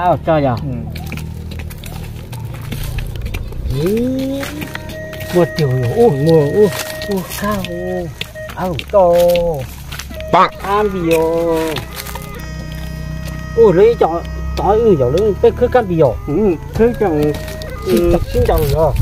Ab tso yog. Muaj tiag, ua, ua, ua, ua, ab tso. Ab npis os. Ua lawv ib co tod, yaum lawv peb khawb kab npis os. Khawb co sib ncaws os.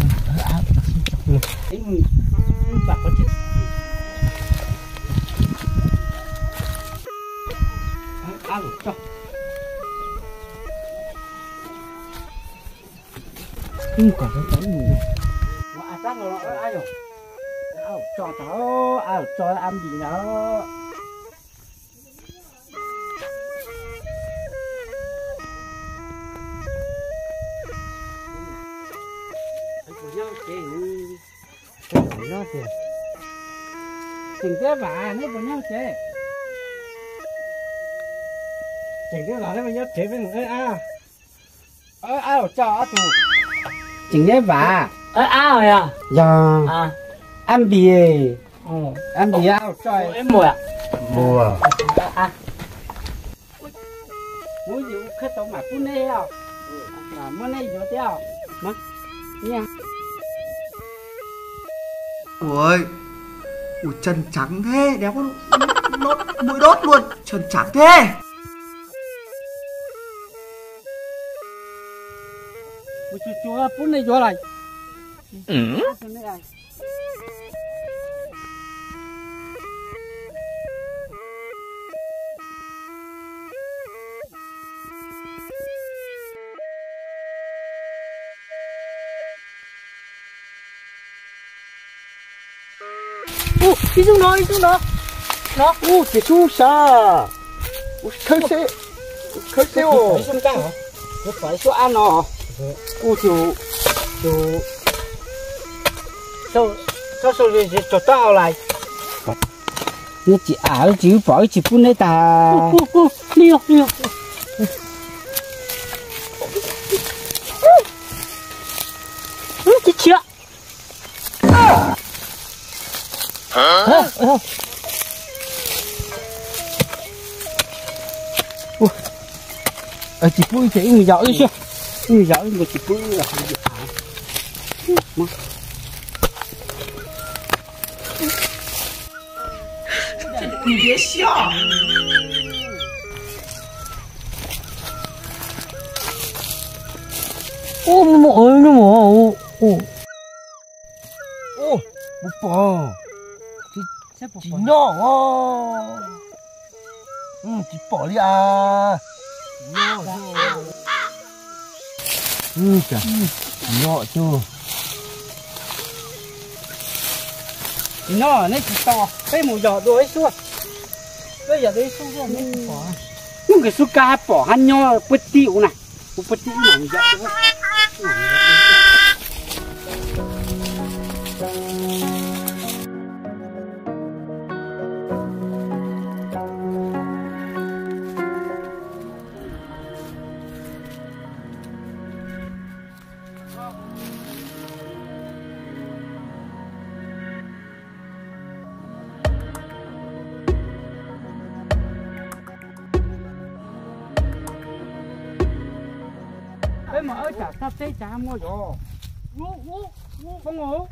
Tso, tso, ab npis na. Tseem nyob tsev, tseem nyob tsev, tseem nyob tsev, ab, tso ob tug. Tseem nyob vam, ab, yog, ab npis, ab npis, ab tso, muaj yus khawb tau mam pub neb os, muab neb yuav thiab os. Ua, ua tshaj tsawv thiab, đéo có đốt, đốt luôn, tshaj tsawv thiab. Ua tsuag tsuag pub neb yuav lawm. Ub, ib xub no, ib xub no. No. Ub, tsis xub sab. Ub, khawb seb. Khawb seb os. Kuv pom ib xub ab no. Ub, tus, tus, txhob sau tso taub hau lais. Neb tsis am, wb tsis, wb pom wb tsis pub neb tag. Ub, ub, ub, ub, ub. Tsis tshiab. Tsis pub ces wb mus yos wb xwb. Wb mus yos wb mus, tsis pub wb los. Ub, muaj qhov no. Ub, ub, mus pom. Tsis nyob os. Tsis pom li as. Tsis nyob xwb. Tsis nyob, neb tsis tau, peb mus yos dua ib xub. Peb yos dua ib xub xwb neb tsis pom. Ub, nkawd xub kab pom hab nyob puab tib ub na. Ub, puab tib ub na, yos. Peb mus wb tsam txog teb tsam muaj yos. Poob os.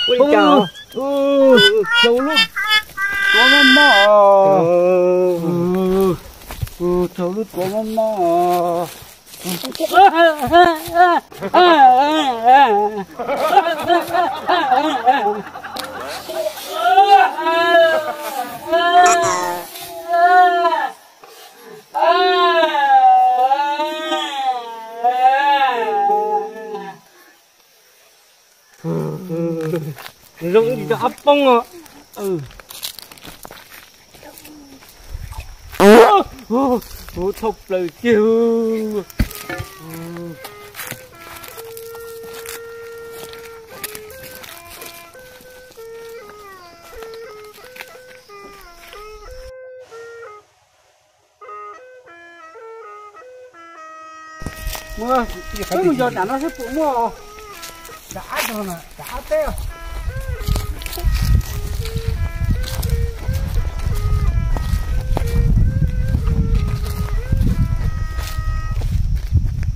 Ua li cas? Rau lub tuav mob mob. Rau lub tuav mob mob. Zoo li cov ob poob os. Hu thauj plaws kiag. Wb mus yos tam no seb puas muaj. Tam ab tog na, tam ab teb.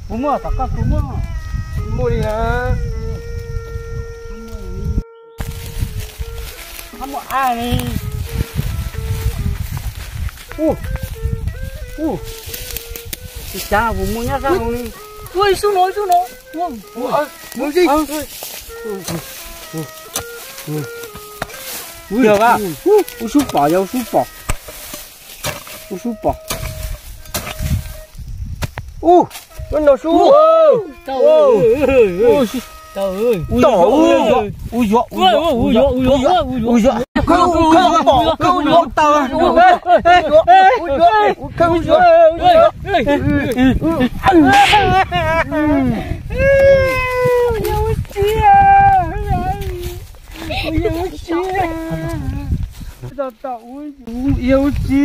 Puas muaj tom koj puas muaj? Muaj li na. Muaj ab li. Ub, ub, tsis cav puas muaj nyob sab hauv li. Ub, sub no, sub no. Ub, ub, ub, ub, ub, ub, ub, ub, ub, sub pom, yog ub sub pom. Ub sub pom. Ub, no sub. Tom, ub yuav, ub yuav, ub yuav, ub yuav, ub yuav, ub yuav, ub yuav, ub yuav, ub yuav, ub yuav, ub yuav, ub yuav. Ub yuav ub tsi, ub yuav ub tsi, ub yuav ub tsi,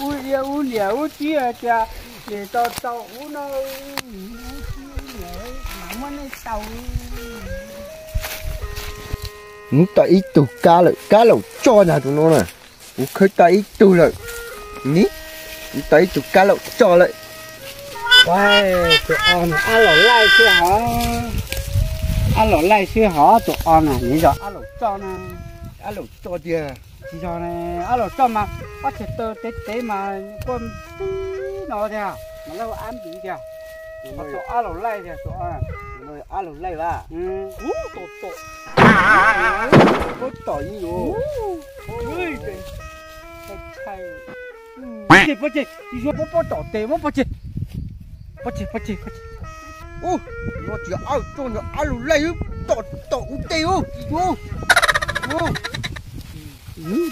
ub yuav ub niam ub tsi hais tias niam tau tau ub no, ub tsi niam mas muab nej tau. Kuv tau ib tug kab lawm, kab laum tsoj ntag tus no na. Kuv khawb tau ib tug lawm. Ni, kuv tau ib tug kab laum tsoj lawm. Tus o no ab laum laij xwb hov. Ab laum laij xwb hov, tus o no nws yog ab laum tsoj na. Ab laum tsoj tiag. Tsis yog ne, ab laum tsoj mas ob txhais taw tev tev mas quaj tib no tiag, mas lawv ua ab npiv tiag. Tus ab laum laij tiag, tus o. Ab laum laij vas. Ub, tom tom. Pob tom yeej yuav. Pob tseg, pob tseg, tsis yog pob, pob tom tes, muab pob tseg. Pob tseg, pob tseg, pob tseg. Ub, no tsis yog ab laum tsoj, no ab laum laij, tom tom kuv tes ub, tsis yuav. Ub,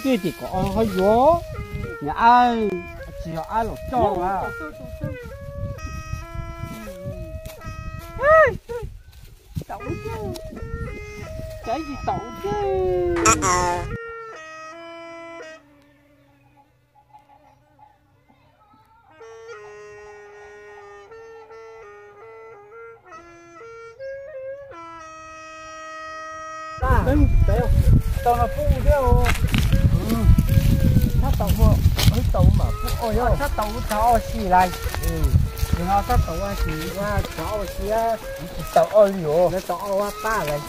twb tias kom ho yuav, niam ab, tsis yog ab laum tsoj mas. Tsis tau. Tau no pub thiab. Sab tau ua, sab tau ua mas pub ob, sab tau ua txog ob xis lawm. Tus no sab tau ua xis, ua txog ob xis, tsis tau ob li os. Lawv tau ob ua pab lawm.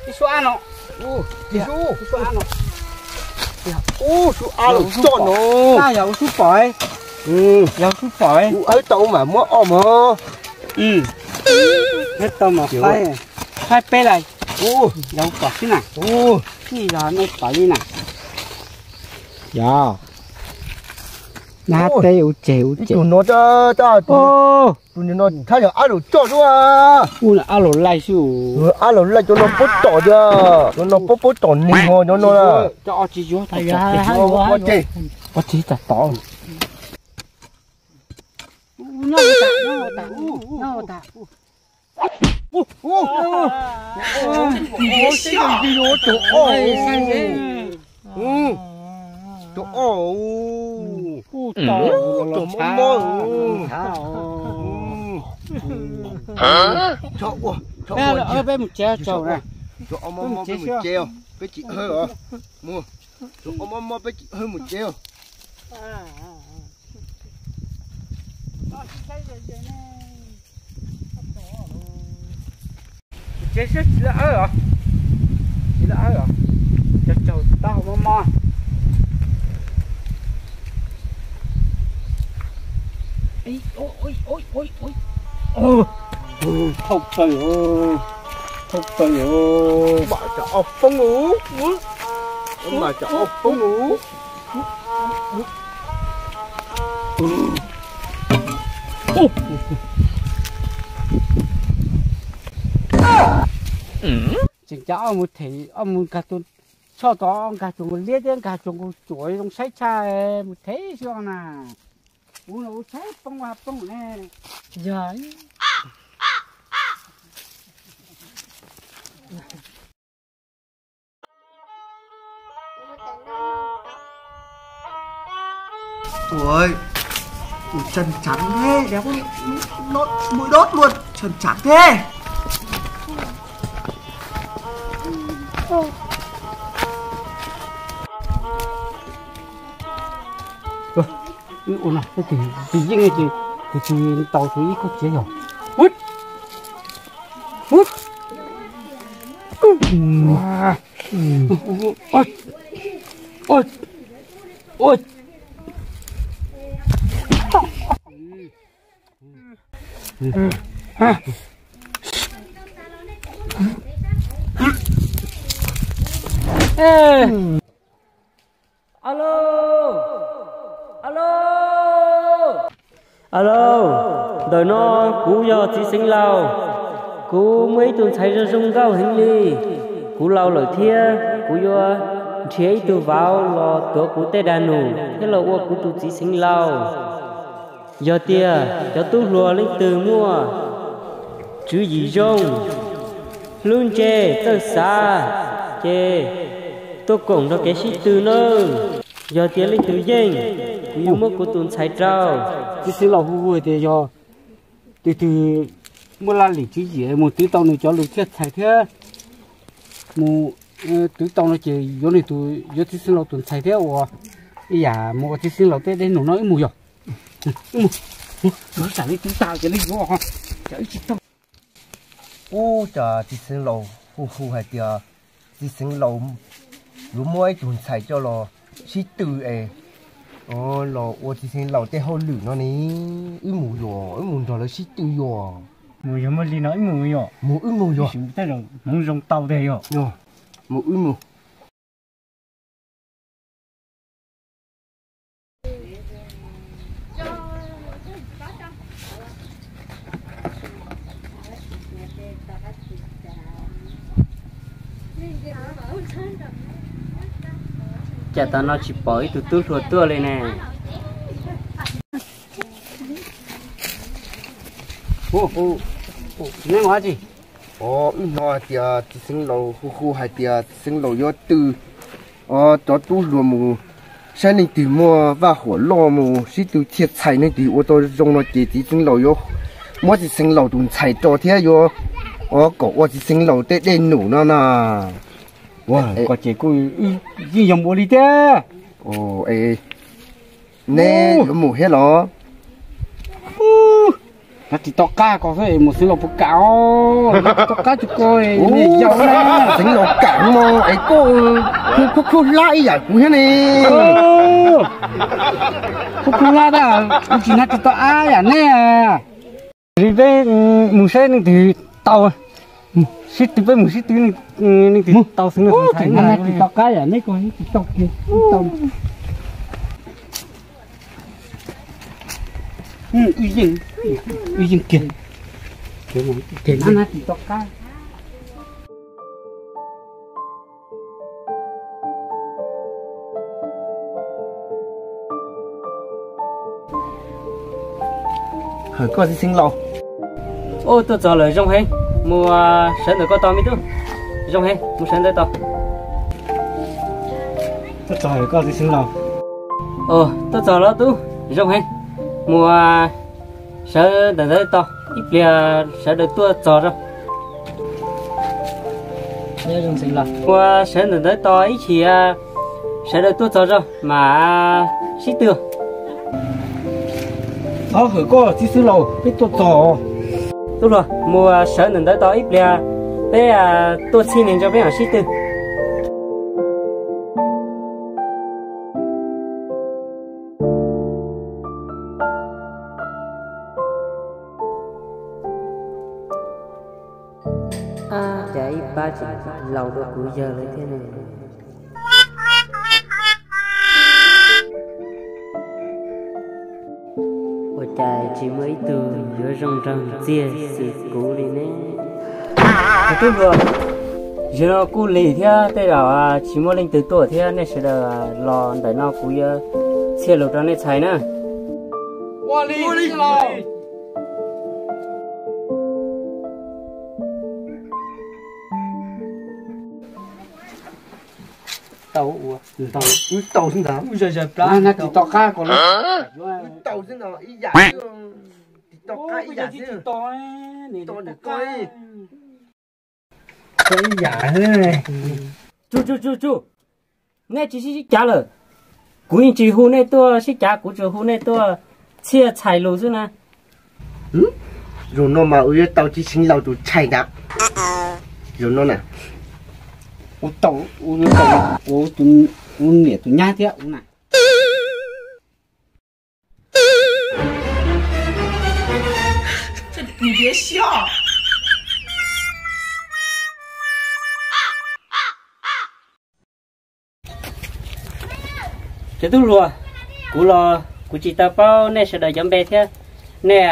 Ib sub ab no. Ib sub ab no. Ub, sub ab laum tsoj no. Yog ua sub pom, yog ua sub pom. Ub, ab tau mas muab ob mog. Ab tau mas faib, faib peb lawm. Ub, yog pom xwb na. Ub, tsis yog nej pom li na. Yog. Nab teb ua tseg ua tseg. Tus no, tus no thab yog ab laum tsoj xwb. Ub, ab laum laij xwb. Ab laum laij, cov no pob tom tiag, cov no pob, pob tom neg ho cov no. Tsis yuav, tsis yuav. Ua tsis tas tod. Tus o, tus mob mob. Peb mus tsev tso na. Tus o mob mob peb mus tsev os, peb tsis hawb os. Mus, tus o mob mob peb tsis hawb mus tsev os. Tsev siab tsis lawv awb os, tsis lawv awb os, cov tsaug taub hau mob mob. Thauj plaws, thauj plaws. Mam cov o poob ub, mam cov o poob ub. Tseem cov o mus them, o mus nkag tus, tshoj tod nkag tsuas nkaus liab thiab nkag tsuas nkaus cuam zoo saib tshaj, mus them xwb na. Kuv los kuv saib poob ha poob ne. Yog. Ui, ui, chân trắng thế, đéo có mũi đốt luôn, chân trắng thế. Ui, ui, no, cái gì, gì, gì, gì, gì, gì, tàu thì ít khúc chế rồi. Ui, ui, ui, ui, ui. Alo, alo, alo, ntawm no kuv yog txiv xeev laus. Kuv muaj ib tug ntxhais zoo zoo nkauj heev li. Kuv laus lawm thiab kuv yuav nrhiav ib tug vauv los tuav kuv tej dag num thiab los ua kuv tus txiv xeev laus. Yog tias cov tub hluas leej twg muaj tswv yim zoo, hlub ntse txawj xav, ces tuaj koom nrog kev sib tw nawb. Yog tias leej twg yeej, kuv yuav muab kuv tus ntxhais rau. Txiv xeev laus hu hu hais tias yog tus twg muaj laj lim tswv yim mus twv tau nws cov lus txhiaj txhais thiab mus twv tau no ces yuav nws tus, yuav txiv xeev laus tus ntxhais thiab ua ib yam mus ua txiv xeev laus tej dej num no wb mus yog. Wb mus, wb tsam li twb tag ces li yuav, tsam wb tsis tau. Ub, cas txiv xeev laus hu hu hais tias txiv xeev laus yuav muab ib tug ntxhais coj los sib tw es los ua txiv xeev laus tej hauj lwm no ne. Wb mus yuav, wb mus nrog lawv sib tw yuav. Mus yog muaj li no wb mus yog. Mus wb mus yog. Tej zaum hmoov zoo tau tiag yog. Mus wb mus. Cas tam no tsis pom ib tug tub hluas tuaj li ne? Neb mus dab tsi? Wb hnov hais tias txiv xeev laus hu hu hais tias txiv xeev laus yuav tw cov tub hluas mus saib leej twg muaj vaj huam loj mus sib tw txhiaj txhais, leej twg ua tau zoo no ces txiv xeev laus yuav muab txiv xeev laus tus ntxhais rau thiab yuav kom ua txiv xeev laus tej dej num no na. Kom ces kuj yeej yog mus ua li thiab. Neb yuav mus thiab los? Hnav ris to qab ko xwb es mus xeev laus puas kam os? Hnav ris to qab tsis ko, nej yau na. Xeev laus kam no es koj khub khub hlab ib yam kuv thiab ne. Khub khub hlab tab, kuv tsis hnav ris to qab yam nej. Li peb mus saib leej twg tau, sib tw peb mus sib tw, leej twg tau xeev laus tus ntxhais na. Ris to qab yam neb ko tsis tau kiag. Wb yeej kiag. Ris to qab. Hawm koj txiv xeev laus. Ub, tuaj txog lawm zoo heev, mus sawv ntawm koj tos me tub. Zoo heev, mus sawv ntawd tos. Tuaj txog lawm koj txiv xeev laus. Tuaj txog lawm tub, zoo heev, mus sawv ntawm ntawd tos, ib pliag sawv daws tuaj txog zog. Mus sawv ntawm ntawd tos ib chim, sawv daws tuaj txog zog mam sib tw. Thov hawm koj txiv xeev laus, peb tuaj txog. Tub hluas, mus sawv ntawm ntawd tos ib pliag, peb tuaj txhij neeg tso peb mam sib tw. Ab, cas ib pab tseem laus dua kuv yawg lawm thiab ne. Ua cas tsis muaj ib tug yuav zoo nraug ntxiag xwm kuv li ne? Tub hluas, zaum no kuj lig thiab, tej zaum tsis muaj leej twg tuaj thiab, nej sawv daws los ntawm no kuv yuav txhiaj lus rau nej txhais na. Tau ua, tau, wb tau xwb ntag. Wb zais zais plab. Tig tau qab ko los. Wb tau xwb ntag, ib yam xwb. Tig tau qab ib yam xwb. Tig tau, tig tau ib yam xwb. Tsuj, tsuj, tsuj, tsuj. Nej tsis sib sib cav lawm. Kuv yeej tsis hu nej tuaj sib cav, kuv tsuas hu nej tuaj txhiaj txhais lus xwb na. Zaum no mas ua yuav tau txiv xeev laus tus txhais ntag. Zaum no na, ua tau, ua yuav tau ua niam tus nyab thiab ua na. Cov tub hluas, kuv los kuv tsis tau paub nej sawv daws cov npe thiab, nej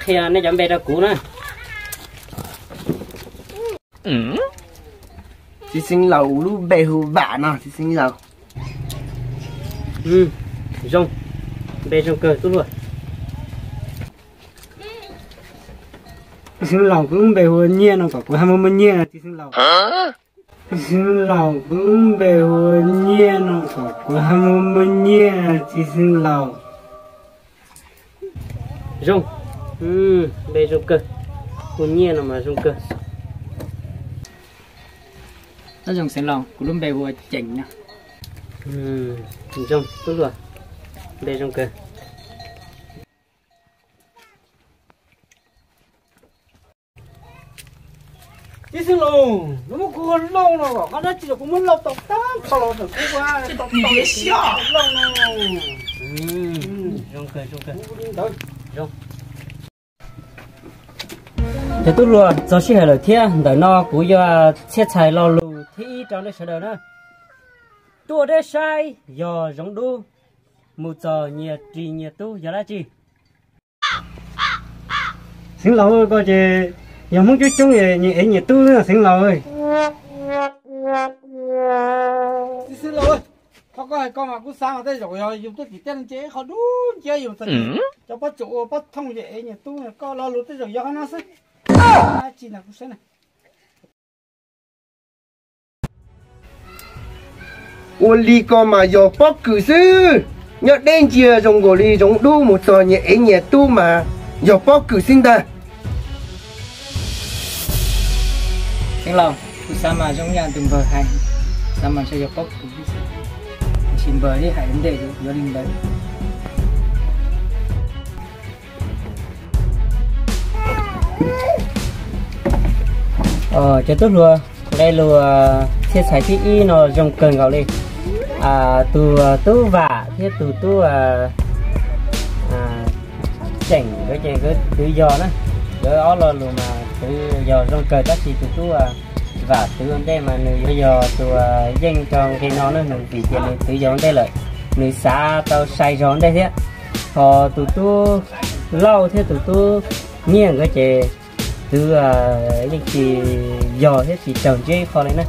qhia nej cov npe rau kuv na. Txiv xeev laus, kuv lub npe hu Vam no txiv xeev laus. Zoo, npe zoo kawg tub hluas. Txiv xeev laus, kuv lub npe hu ua Nyiaj no kom kuv ho muaj muaj nyiaj txiv xeev laus. Txiv xeev laus, kuv lub npe hu ua Nyiaj no kom kuv ho muaj muaj nyiaj txiv xeev laus. Zoo, npe zoo kawg, hu Nyiaj no mas zoo kawg. Nyob zoo xeev laus, kuv lub npe hu ua Ceem no. Zoo tub hluas, npe zoo kawg. Txiv xeev laus, nws muab kuv hu Lauj no kom qhov dab tsi los kuv muab Lauj tau tag nrho los ntawm kuv ua tau tau Lauj no. Zoo kawg, zoo kawg. Cov tub hluas, txog sij hawm lawm thiab, ntawm no kuv yuav txhiaj txhais lo lus thib ib rau nej sawv daws na. Tuaj deb saib yog zoov dub, mus txog nyias ris nyias tub yog dab tsi? Xeev laus, koj ces yog Hmoob coob coob nyias ev nyias tub xeev laus. Txiv xeev laus, qhov koj hais ko mas kuv xav mas tej zaum yog yus tuaj tim tej no ces qhov dub nciab yus txog ces cov pob tsuas ua pob thooj ces ev nyias tub, koj lo lus tej zaum yog qhov no xwb. Dab tsi na kuv saib na. Ua li ko mas yog pob kws xwb, nyob deb nciab zoo nkaus li zoov dub mus txog nyias ev nyias tub mas yog pob kws xwb ntag. Xeev laus, kuv xav mas zoo yam tus npawg hais, xav mas ntshe yog pob kws xwb, tiam sis npawg twb hais ua ntej yuav li ntawd. Cov tub hluas, nqe lus txhiaj txhais thib ib no zoo kawg nkaus li. Tus tub Vam thiab tus tub Ceem nkawd ces nkawd twv yog na. Nkawd ob lo lus mas twv yog zoo kawg, tab sis tus tub Vam twv ua ntej mas nws yuav yog tus yeej rau nqe no na, nws vim tias nws twv yog ua ntej lawm, nws xav tau sai zog ua ntej thiab. Ho tus tub Lauj thiab tus tub Nyiaj nkawd ces twv yeej tsis yog thiab tsis raug ntseb qho li na.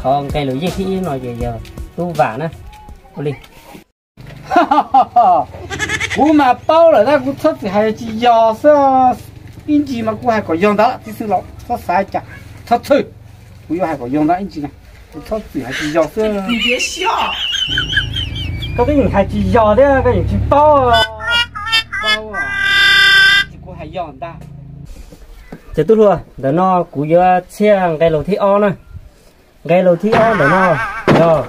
Qhov nqe lus yeej thib ib no ces yog tub Vam na. Ua li. Kuv mas paub lawm tab kuv txhob txwm hais tsis yog xwb. Ib ntsis mas kuv hais kom yog ntag txiv xeev laus, txhob xav cas, txhob txhawj. Kuv yuav hais kom yog ntag ib ntsis na, kuv txhob txwm hais tsis yog xwb. Koj twb yeej hais tsis yog thiab koj yeej tsis paub. Paub ces kuv hais yog ntag. Cov tub hluas, ntawm no kuv yuav txhiaj nqe lus thib ob na. Nqe lus thib ob ntawm no yog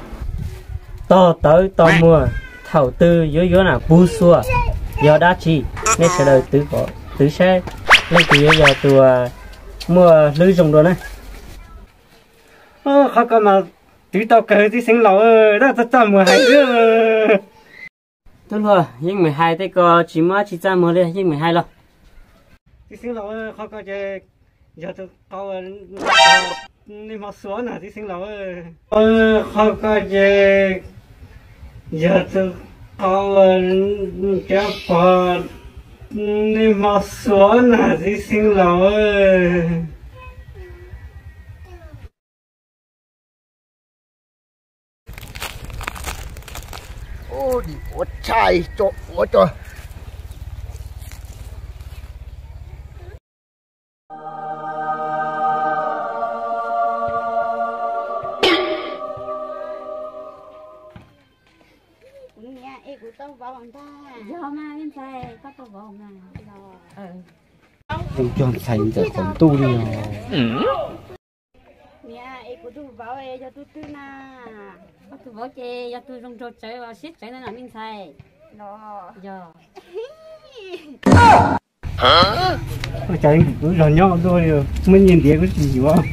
tog tawv tog muag, thaum twg yuav yuav na puv xuas yog dab tsi? Nej sawv daws twv kom twv saib leej twg yuav yog tus muaj hlwb zoo dua na. Qhov ko mas twv tau kawg txiv xeev laus, tab txaj txaj muag hais xwb. Tub hluas, yeej meem hais tej ko tsis muaj dab tsi txaj muag li, yeej meem hais los. Txiv xeev laus, qhov ko ces yog tus qau nej hmo xuas na txiv xeev laus. Qhov ko ces yog tus qau cov pog nej hmo xuas na txiv xeev laus. Ua tshais tso ua tso. Kuv tau vauv ntag. Yog mas me ntxhais, koj tau vauv mas. Zoo cog ntxhais ntxawm qaum ntuj li os. Niam, es kuv tus vauv yog tus twg na? Koj tus vauv ces yog tus zoo nraug tsawv los siab tsawv na me ntxhais. Yog. Ua cas kuv zog nyob dua, muaj nyiaj ntiav kuv tsis yuav.